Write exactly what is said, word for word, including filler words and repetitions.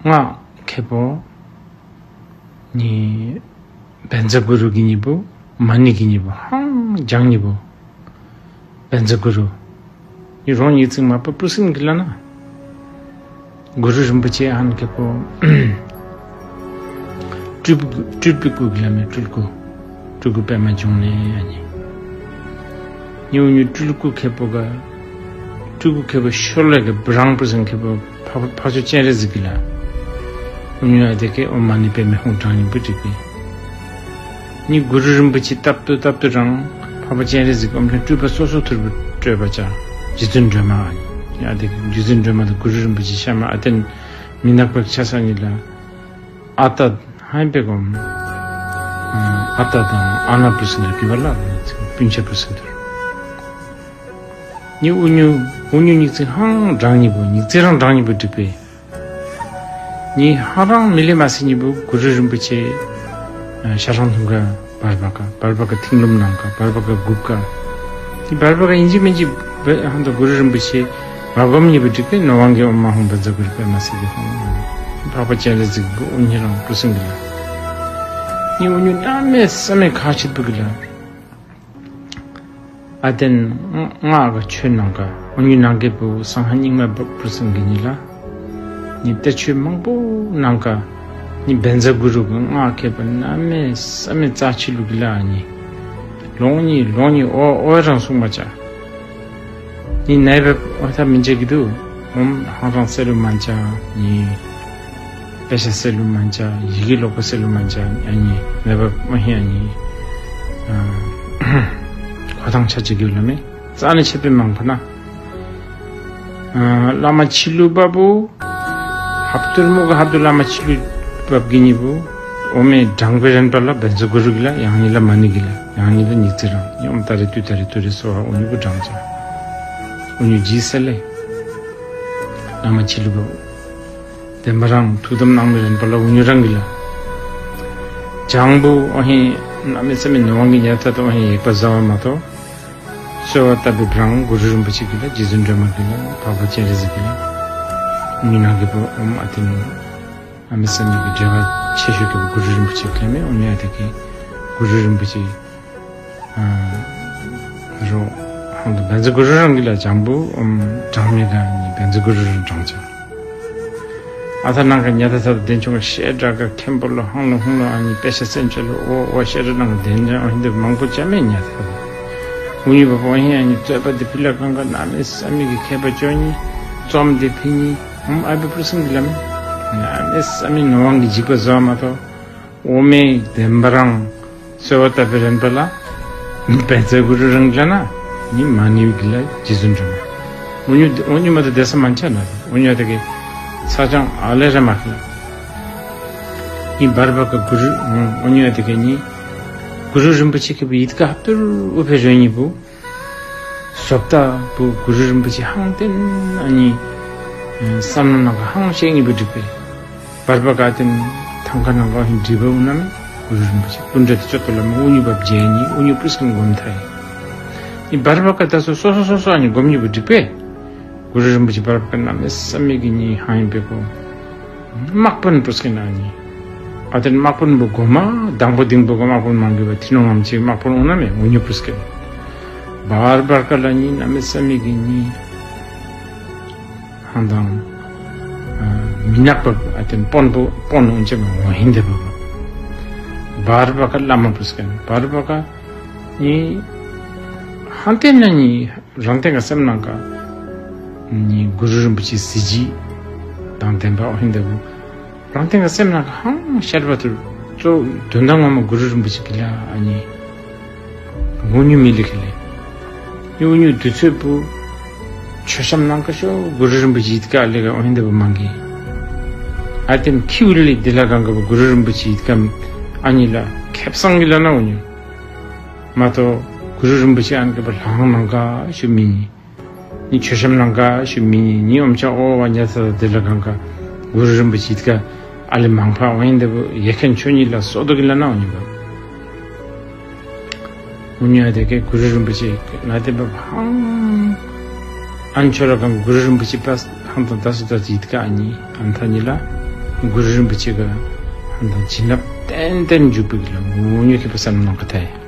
སྔགས་མཁས་པ་ནི་བཛྲ་གུ་རུ་གི་ཉི་བུ་མ་ཎི་གི་ཉི་བུ་ཧང་ལྗང་ཉི་བུ་བཛྲ་གུ་རུ། ཨིན་རུང་ཉིག་ཙིང་མ་པ་པུ་སིན་གི་ལ་ན། གུ་རུ་རིན་པོ་ཆེ་ཧང་མཁས་པ་སྤྲུལ་སྤྲུལ་པའི་སྐུ་གི་ལ་མེ་སྤྲུལ་སྐུ། སྤྲུལ་སྐུ་པདྨ་འབྱུང་གནས་ཨ་ནི། ཉིའུ་ཉིའུ་སྤྲུལ་སྐུ་མཁས་པ་ག། སྤྲུལ་སྐུ་མཁས་པ་ཤོ་ལེ་ག་བི་རང་པུ་སིན་མཁས་པ་འཕགས་འཕགས་མཆོག་སྤྱན་རས་གཟིགས་ཀྱི་ལ། ཨུ་ཉུ་ཨ་དེ་ཀེ་ཨོཾ་མ་ཎི་པདྨེ་ཧཱུྃ་གྲངས་སྙིང་པོ་བྲིས་པའི། ནི་གུ་རུ་རིན་པོ་ཆེ་བཏབ་ཏུ་བཏབ་ཏུ་རང་འཕགས་པ་སྤྱན་རས་གཟིགས་ཀྱི་ཨོཾ་ལྷན་སྤྲུལ་པ་སོ་སོ་ཐུར་བུ་སྤྲོད་པ་ཅ། རྗེ་བཙུན་སྒྲོལ་མ་ཨ་ནི། ཨ་དེ་རྗེ་བཙུན་སྒྲོལ་མ་དང་གུ་རུ་རིན་པོ་ཆེ་ཤ་མ་ཨ་དེན་མི་ནག་པ་ཆ་ས་ནི་ལ། ཨ་ཏ་ཧན་པེ་གོམ། ཨ་ཏ་དང་ཨ་ན་པུ་སིན་དུ་གི་བ་ལ་སྤུན་ཆ་པུ་སིན་དུ། ནི་ཨུ་ཉུ་ཨུ་ཉུ་ཉིག་ཙིང་ཧང་གྲངས་སྙིང་པོ་ཉིག་ཙིང་རང་གྲངས་སྙིང་པོ་བྲིས་པའི། ནི་ཧ་རང་མི་ལེ་མ་སི་ཉི་བུ་གུ་རུ་རིན་པོ་ཆེ་ཨ་ཤ་རང་ཐུང་ག་བར་བ་ཀ་བར་བ་ཀ་ཐིང་ལུམ་ནང་ཀ་བར་བ་ཀ་གུབ་ཀ། ཏི་བར་བ་ཀ་ཨིན་ཇི་མིན་ཇི་བེ་ཧང་དུ་གུ་རུ་རིན་པོ་ཆེ་བ་གོམ་ཉི་བུ་བྲིས་པའི་ནོ་ཝང་གི་ཨོཾ་མ་ཧཱུྃ་བཛྲ་གུ་རུ་པདྨ་སིདྡྷི་ཧཱུྃ། འཕགས་པ་སྤྱན་རས་གཟིགས་པོ་ཨུ་ཉི་རང་པུ་སིན་གི་ལ། ནི་ཨུ་ཉུ་གནམ་མེད་ས་མེད་ཁ་ཆེ་པོ་གི་ལ། ཨ་དེན་སྔགས་ཀ་ཆོས་ནང་ཀ་ཨུ་ཉུ་ནང་གི་བུ་སང་ཧ་རྙིང་མ་བུ་པུ་སིན་གི་ཉི་ལ། ནི་ཏེ་ཆོས་མང་པོ་ནང་ཀ་ནི་བཛྲ་གུ་རུ་གི་སྔགས་མཁས་པ་གནམ་མེད་ས་མེད་རྩ་ཆེ་ལུ་གི་ལ་ཨ་ནི། ལོང་ཉི་ལོང་ཉི་ཨོ་ཨོ་རང་གསུང་མ་ཅ། ནི་ནའི་བབ་ཨོ་ཐ་མིན་ཅ་གི་དུ། ཨོཾ་ཧང་རང་སེ་ལུ་མན་ཅ་ནི། དཔེ་ཆ་སེ་ལུ་མན་ཅ་ཡི་གེ་ལོག་པ་སེ་ལུ་མན་ཅ་ཨ་ནི་ནའི་བབ་ཨོ་ཧི་ཨ་ནི། ཨ་ཁོ་ཐང་ཆ་ཅིག་གི་ལ་མེ་རྩ་ནི་ཆེ་པེ་མང་པ་ན། ཨ་བླ་མ་ཆི་ལུ་བ་བུ་ཧབ་ཏུར་མོ་ག་ཧབ་ཏུ་བླ་མ་ཆི་ལུ་བ་བུ་གི་ཉི་བུ་ཨོ་མེ་གྲངས་པེ་རན་པ་ལ་བཛྲ་གུ་རུ་གི་ལ་ཡང་ཉི་ལ་མ་ཎི་གི་ལ་ཡང་ཉི་ལ་ཉིག་ཙིང་རང་ཉི་ཨོཾ་ཏ་རེ་ཏུ་ཏ་རེ་ཏུ་རེ་སོ་ཧ་ཨོ་ཉི་བུ་གྲངས་ཅ། ཨོ་ཉི་ཇི་སེ་ལེ། བླ་མ་ཆི་ལུ་བ་བུ་བདེན་པ་རང་ཐུགས་དམ་གནང་མི་རན་པ་ལ་ཨོ་ཉི་རང་གི་ལ། ལྗང་བུ་ཨོ་ཧི་གནམ་མེད་ས་མེད་ནོ་ཝང་གི་ཉ་ཐ་ཏོ་ཨོ་ཧི་ཡེག་པ་ཟ་བ་མ་གཏོགས། གསོལ་བ་བཏབ་པའི་བྲང་གུ་རུ་རིན་པོ་ཆེ་གི་ལ་རྗེ་བཙུན་སྒྲོལ་མ་གི་ལ་འཕགས་པ་སྤྱན་རས་གཟིགས་གི་ལ། ཉི་ནང་གི་བུ་ཨོཾ་ཨ་ཏི་ནུ། གནམ་མེད་ས་མེད་ཀྱི་འབྲེལ་བ་ཆེ་ཤོས་ཀྱི་གུ་རུ་རིན་པོ་ཆེ་གི་ལ་མེ་ཨོ་ཉི་ཨ་ཏི་གི་གུ་རུ་རིན་པོ་ཆེ། ཨ་རོ་ཧང་དུ་བཛྲ་གུ་རུ་རང་གི་ལ་ལྗང་བུ་ཨོཾ་གྲངས་མེད་ག་ནི་བཛྲ་གུ་རུ་རང་གྲངས་ཅ། ཨ་ཐ་ནང་ག་ཉ་ཐ་ཐ་དེན་ཆུང་ག་ཤེ་དྲག་ག་ཁེམ་པོ་ལོ་ཧང་ལོ་ཧུང་ལོ་ཨ་ནི་དཔེ་ཆ་སེན་ཆ་ལོ་ཨོ་ཨོ་ཤེ་དྲག་ནང་དེན་ཅ་ཨོ་ཧིན་དེ་མང་པོ་ཅ་མེ་ཉ་ཐ་ཐ། ཨུ་ཉི་བ་བ་ཧི་ཨ་ནི་རྩོད་པ་དེ་ཕི་ལ་གང་ག་གནམ་མེད་ས་མེད་ཀྱི་མཁས་པ་ཅོ་ནི་རྩོམ་དེ་ཕི་ནི་ཨོཾ་ཨ་བི་པུ་སིན་གི་ལ་མེ་གནམ་མེད་ས་མེད་ནོ་ཝང་གི་འཇིགས་པ་ཟ་མ་གཏོགས། ཨོ་མེ་བདེན་པ་རང་གསོལ་བ་བཏབ་པའི་རན་པ་ལ་བཛྲ་གུ་རུ་རང་གི་ལ་ན་ནི་མ་ཎི་གི་ལ་རྗེ་བཙུན་སྒྲོལ་མ། ཨོ་ཉུ་ཨོ་ཉུ་མ་ཏོ་དེ་ས་མན་ཆ་ན་ཨོ་ཉུ་ཨ་ཏི་གི་ས་ཅང་ཨ་ལེ་ར་མ་ཁི་ལ། ནི་བར་བ་ཀ་གུ་རུ་ཨོ་ཉུ་ཨ་ཏི་གི་ནི་གུ་རུ་རིན་པོ་ཆེ་གི་བུ་ཡིད་ཀ་ཧབ་ཏུར་ཨུ་ཕེ་རོ་ཉི་བུ། ཟོབ་ཏ་བུ་གུ་རུ་རིན་པོ་ཆེ་ཧང་ཏེན་ཨ་ནི་ཨེ་བསམ་མནོ་ནང་ག་ཧང་ཤེས་ཉི་བུ་འགྲིག་པས། བར་བ་ཀ་ཏེན་ཐང་ཀ་ནང་ག་ཧིན་འགྲིག་པ་འོང་ན་མེ་གུ་རུ་རིན་པོ་ཆེ་སྐུ་འདྲ་དེ་ཅོ་ཏོ་ལ་མོ་ཨུ་ཉུ་བབ་ཇེ་ནི་ཨུ་ཉུ་པུ་སྐན་སྒོམ་ཐའི། ནི་བར་བ་ཀ་ད་སོ་སོ་སོ་སོ་ཨ་ནི་སྒོམ་ཉི་བུ་འགྲིག་པས། གུ་རུ་རིན་པོ་ཆེ་བར་བ་ཀ་གནམ་མེད་ས་མེད་ཀྱི་ནི་ཧང་ཡིན་པས་གོ། དམག་དཔོན་པུ་སྐན་ཨ་ནི། ཨ་ཏེན་དམག་དཔོན་བུ་གོ་མ་དང་པོ་དིང་པོ་གོ་དམག་དཔོན་མང་གི་བ་ཐི་ནོང་ངམ་ཅིག་དམག་དཔོན་འོང་ན་མེ་ཨུ་ཉུ་པུ་སྐན། བར་བ་ཀ་ལ་ནི་གནམ་མེད་ས་མེད་ཀྱི་ནི་ཧང་དང་ཨ་མི་ནག་པ་ཨ་ཏེན་དཔོན་པོ་དཔོན་འོང་ཅེས་མ་འོང་ཧིན་དེ་བ་བ། བར་བ་ཀ་བླ་མ་པུ་སྐན་བར་བ་ཀ་ནི་ཧང་ཏེན་ན་ནི་རང་སྟེང་ག་སེམས་ནང་ག་ནི་གུ་རུ་རིན་པོ་ཆེ་གཟི་བརྗིད་དང་ལྡན་པ་འོ་ཧིན་དེ་བུ། རང་སྟེང་ག་སེམས་ནང་ག་ཧང་ཤར་བ་ཐུར་གཙོ་དོན་དག་ངོ་མ་གུ་རུ་རིན་པོ་ཆེ་གི་ལ་ཨ་ནི་ངོ་ཉུ་མི་ལི་ཁེ་ལེ། ཨུ་ཉུ་དུས་ཚོད་བུ་མཆོད་བཤམ་ནང་ག་ཤོ་གུ་རུ་རིན་པོ་ཆེ་ཡིད་ཀ་ལེ་ག་འོ་ཧིན་དེ་བུ་མང་གི། ཨ་ཏེན་ཁྱིའུ་ལི་དེ་ལ་གང་ག་བུ་གུ་རུ་རིན་པོ་ཆེ་ཡིད་ཀ་ཨ་ནི་ལ་ཁེབ་སང་གི་ལ་ན་འོ་ཉུ། མ་གཏོགས་གུ་རུ་རིན་པོ་ཆེ་ཨན་ཀེ་པ་ལྷང་ནང་ག་ཤུ་མི་ནི། ནི་མཆོད་བཤམ་ནང་ག་ཤུ་མི་ནི། ནི་ཨོམ་ཆ་ཨོ་བ་ཉ་ས་དེ་ལ་གང་ག་གུ་རུ་རིན་པོ་ཆེ་ཡིད་ཀ་ཨ་ལེ་མང་ཕ་འོ་ཧིན་དེ་བུ་ཡེ་ཁན་ཆོ་ནི་ལ་སོ་དོ་གི་ལ་ན་འོ་ནི་བུ། འུ་ཉུ་ཨ་དེ་ཀེ་གུ་རུ་རིན་པོ་ཆེ་ན་དེ་བུ་ཧང་ཨན་ཆོ་ར་གང་གུ་རུ་རིན་པོ་ཆེ་པ་ཧང་དང་ད་སུ་ད་སུ་ཡིད་ཀ་ཨ་ནི་ཨན་ཐ་ནི་ལ། གུ་རུ་རིན་པོ་ཆེ་གིས་ཨ་ནི་བྱིན་རླབས་ཏན་ཏན་འཇུག་པའི་གི་ལུ་འོང་ནི་ལུ་བསམ་གནང་ག་ད་ཡ།